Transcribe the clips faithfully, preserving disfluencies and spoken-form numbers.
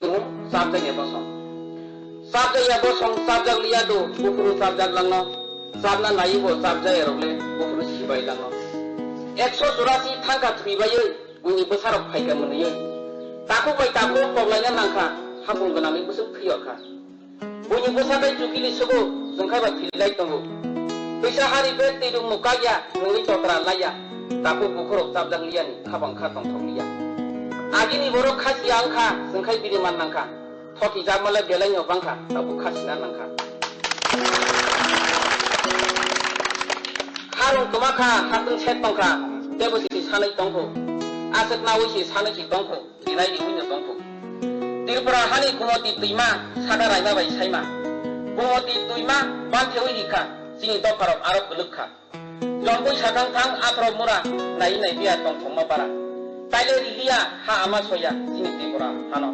Chapjakya bosong. Chapjakya bosong, chapjak liya do, buphuru chapjak langno. Chapna naibo chapjakya rokle, buphuru sibai langno. Ekso churasi thangkha thwi baiwi, buini bwsarok phaikha mwnwiwi. Takhuk bai takhuk koklaina nangkha, hapung gwnangni bwswk thwiyorkha. Buini bwsa tei chukili sugo, chwngkhaiba thwilai tongo. Twisa hari bek twi rwngmung kakya, nwngwi totra laiya. Takhuk bukhurok chapjak liyani, khapang kha tongthok liya. Agini borok khasiya wngkha, chwngkhai biri man nangkha. Thoki jakmale belaino bangkha, tabuk khasina nangkha. Harung kwmakha, hatwng set tongkha, tebo si sanwi tongkho. Aswk nawi si sanwi si tongkho, rinai riwi no tongkho. Tripura hani Gumoti twima, saka raima bai saima. Gumoti twima, banthewi hikha, chini dopharok aro kwlwk kha. Jompui sakang thang aphro mura, nai nai biya tongthokma bara. Taile riliya ha ama soya, chini Tripura hano.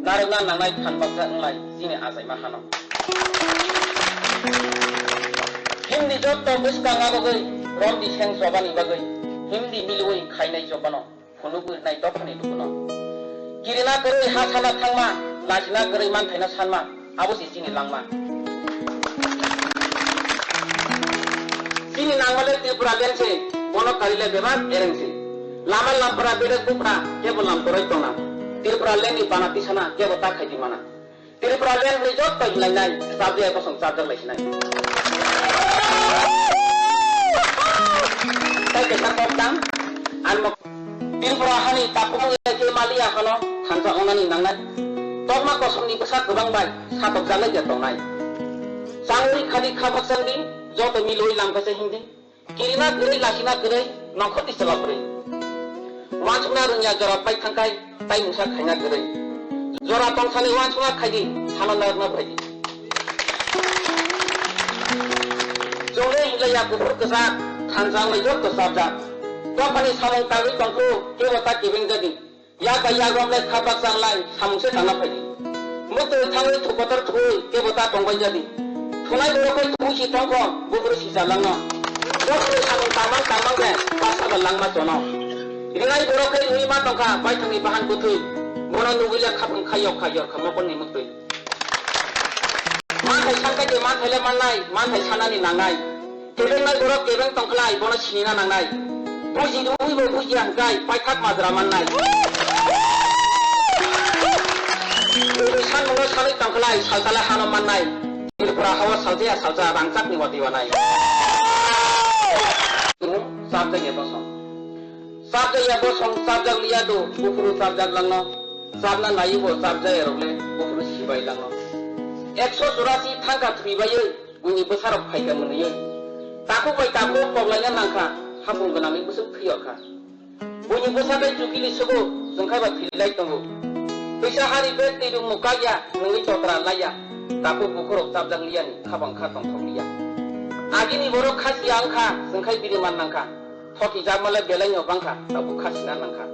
Narwkna nangnai phan baksa wnglai, chini achaima hano. Himdi jotto bwskang abagwi, romdi seng chobani bagwi. Himdi milwi khainai chobano. Phunugwi nai dophani lukuno. Kirina kwrwi ha sana thangma, lachina kwrwi manthaino sanma, abo se chini langma. Chini nangmale Tripura land se, bono karile bebak ereng se. Lama lampara bedek bupra, kebo lam koroi tona. Tripura land ni bana tisana, kebo ta khaidi mana. Tripura land ni jotto hinlainai, chapjaya bosong chapjak laisinai. Tai kaisa kok tang, ang mo-, Tripura hani takhumung ya khe maliya hano thansa ongnani nangnai. Tokma kosomni bwsa kwbang bai satokjak lai ya tongnai. Changwi khadi kha baksang di, joto milwi lam kaisa hindi. Kirina kwrwi, lasina kwrwi, nongkhorni chwla kwrwi. Uansukna rwngya jora pai thangkhai, tai mungsa khaina kwrwi. Jora tongsani uansukna khaidi, sano narwkna phaidi. Chwngno hinlaiya kuphur kwchak, thansa wngwi jotto chapjak. Dophani samung tangwi tongphuru, kebo ta kebeng jadi. Yak bai yak romlai kha baksa wnglai samung se tangna phaidi. Muktwi thangwi thukotor thuwi kebo ta tongbai jadi. Thunai borok khai thuwi si tongkho, buphuru sisa langno. Buphuru samung tangmang tangmang de baksa ba langma chono. Rinai borok khai rwi ma tongkha baithangni bahan bwthwi. Bono nugwi le khapung khai yok kha yor kha mokol ni muktwi. Manthai sankai de manthai le mannai, manthai sanani nangnai. Kebengnai borok kebeng tongkhlai, bono sinina nangnai. Buji rwui bo bujiya hwnkhe paithak majra mannai. Bwrwi sanmungno sanwi tongkhlai, salsala hano mannai. Tripura hao saljaya salsa rangchakni wati wanai. Chapjakya bosong. Chapjakya bosong, chapjak liya do, buphuru chapjak langno. Chapna naibo chapjakya rokle, buphuru sibai langno. Ekso churasi thangkha thwi baiwi. Buini bwsarok phaikha mwnwiwi. Takhuk bai takhuk koklaina nangkha, hapung gwnangwi bwswk thwiyorkha. Buini bwsa tei chukili sugo, chwngkhaiba thwilai tongo. Twisa hari bek twi rwngmung kakya, nwngwi totra laiya. Takhuk bukhurok chapjak liyani, khapang kha tongthok liya. Agini borok khasiya wngkha, chwngkhai biri man nangkha. Thoki jakmale belaino bangkha, tabuk khasina nangkha.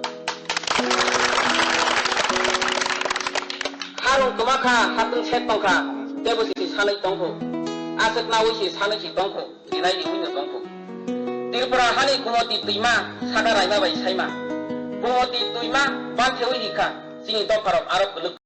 Harung kwmakha, hatwng set tongkha, tebo si sanwi tongkho. Aswk nawi si sanwi si tongkho, rinai riwi no tongkho. Tripura hani Gumoti twima, saka raima bai saima. Gumoti twima, banthewi hikha, chini dopharok aro kwlwk.